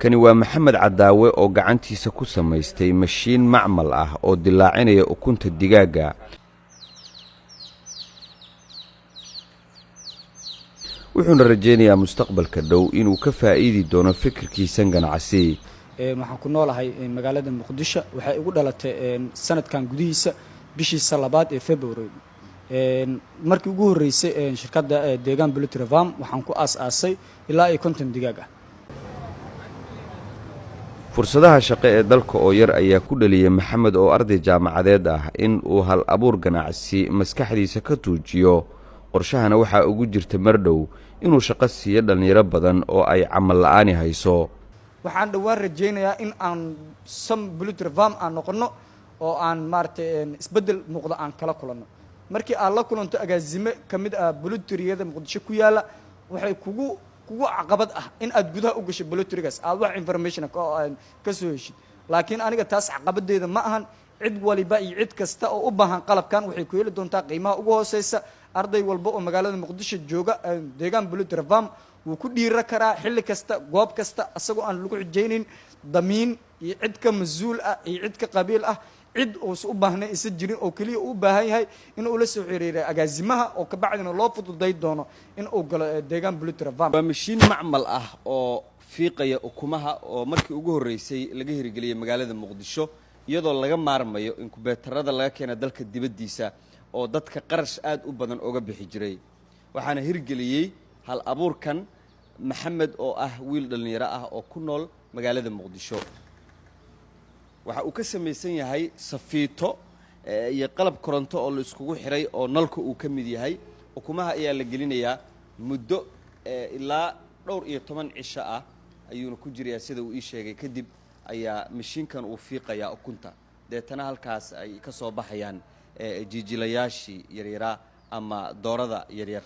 Kani waa Maxamed Cadaawe oo gacantiisa ku samaystay mashiin macmal ah oo dilaacinaya ukunta digaagga. Wuxuuna rajaynayaa mustaqbalka dhow inuu ka faa'iidi doono fikirkiisan ganacsi. Waxaan ku noolahay magaalada Muqdisho. Waxay igu dhalatay sanadkan gudihiisa, bishiisa labaad ee February. Markii ugu horreysay shirkadda Deegaan Poultry Farm waxaan ku aas-aasay ilaa iyo 50 digaag ah. Fursadaha shaqo ee dalka oo yar ayaa ku dhaliyey Maxamed, oo arday jaamacadeed ah, in uu hal abuur ganacsi maskaxdiisa ka tuujiyo. Qorshahana waxaa ugu jirta mardhow inuu shaqo siiyo dhallinyaro badan oo ay camal la'aani hayso. Waxaan dhowaan rajaynayaa in aan Som Poultry Farm aan noqono oo aan maaragtay isbeddel muuqda aan kala kulanno. Markii aad la kulanto agaasime ka mid ah poultryada Muqdisho ku yaalla, waxay kugu caqabad ah in aad gudaha u gasho poultrygaas, aad wax information ka soo heshid. Laakiin aniga taas caqabadeeda ma ahan. Cid waliba iyo cid kasta oo u baahan qalabkan waxay ku heli doontaa qiimaha ugu hooseysa. Arday walba oo magaalada Muqdisho jooga, Deegaan Poultry Farm wuu ku dhiira karaa xilli kasta, goob kasta, isagoo aan lagu xijaynin damiin iyo cid ka mas-uul ah iyo cid ka qabiil ah. Cid uusa u baahnay isa jirin, oo keliya uu baahan yahay in uu la soo xiriiray agaasimaha, oo kabacdina loo fududay doono in uu galo Deegaan Poultry Farm. Waa mashiin macmal ah oo fiiqaya ukumaha, oo markii ugu horreysay laga hirgeliyey magaalada Muqdisho, iyadoo laga maarmayo inkubeetarada laga keena dalka dibaddiisa oo dadka qarash aad u badan oga bixi jiray. Waxaana hirgeliyey hal abuurkan Maxamed, oo ah wiil dhallinyaro ah oo ku nool magaalada Muqdisho. Waxa uu ka samaysan yahay safiito iyo qalab koronto oo la iskugu xiray, oo nalka uu ka mid yahay. Ukumaha ayaa la gelinayaa muddo ilaa dhowr iyo toban cisho ah ayuuna ku jirayaa, sida uu ii sheegay. Kadib ayaa mashiinkan uu fiiqayaa ukunta, deetana halkaas ay ka soo baxayaan jiijilayaashii yaryaraa ama doorada yaryar.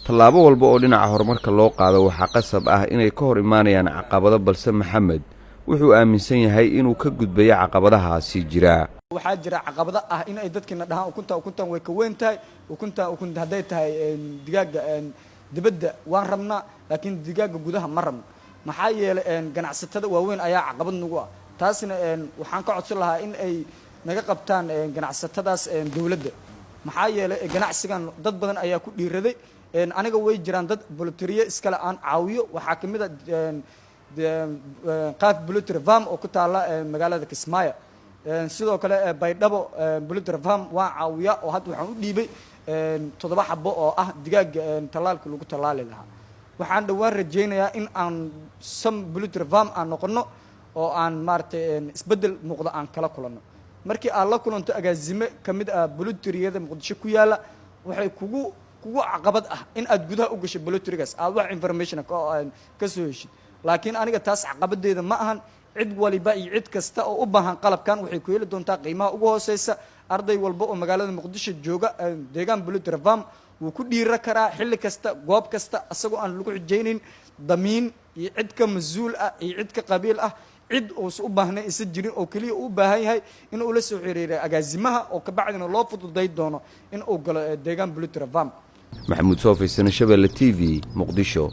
Tallaabo walba oo dhinaca horumarka loo qaado waxaa qasab ah inay ka hor imaanayaan caqabado, balse Maxamed wuxuu aaminsan yahay inuu ka gudbayo caqabadahaasi jira. Waxaa jira caqabado ah in ay dadkiina dhahaan ukunta ukuntan way ka weyn tahay ukunta. Ukunta hadday tahay digaagga dibadda waan rabnaa, laakiin digaagga gudaha ma rabno. Maxaa yeelay ganacsatada waaweyn ayaa caqabad nagu ah. Taasna waxaan ka codsan lahaa in ay naga qabtaan ganacsatadaas dowladda. Maxaa yeelay ganacsigan dad badan ayaa ku dhiiraday. Aniga way jiraan dad poultryye iskale aan caawiyo. Waxaa kamid a Qaaf Poultry Farm oo ku taala magaalada Kismaayo. Sidoo kale Baydhabo Poultry Farm waan caawiyaa, oo hadda waxaan u dhiibay 7 xabo oo ah digaaga tallaalka lagu tallaali lahaa. Waxaan dhowaan rajaynayaa in aan Som Poultry Farm aan noqono oo aan maaragtay isbeddel muuqda aan kala kulanno. Markii aad la kulanto agaasime ka mid ah poultryada Muqdisho ku yaalla, waxay kugu caqabad ah in aad gudaha u gasho poultrygaas, aad wax information ka soo heshid. Laakiin aniga taas caqabadeeda ma ahan. Cid waliba iyo cid kasta oo u baahan qalabkan waxay ku heli doontaa qiimaha ugu hooseysa. Arday walba oo magaalada Muqdisho jooga, Deegaan Poultry Farm wuu ku dhiira karaa xilli kasta, goob kasta, isagoo aan lagu xijaynin damiin iyo cid ka mas-uul ah iyo cid ka qabiil ah. Cid uusa u baahnay isa jirin, oo keliya uu baahan yahay in uu la soo xiriiray agaasimaha, oo kabacdina loo fududay doono in uu galo Deegaan Poultry Farm. Maxamuud Soofeysane, Shabeelle TV, Muqdisho.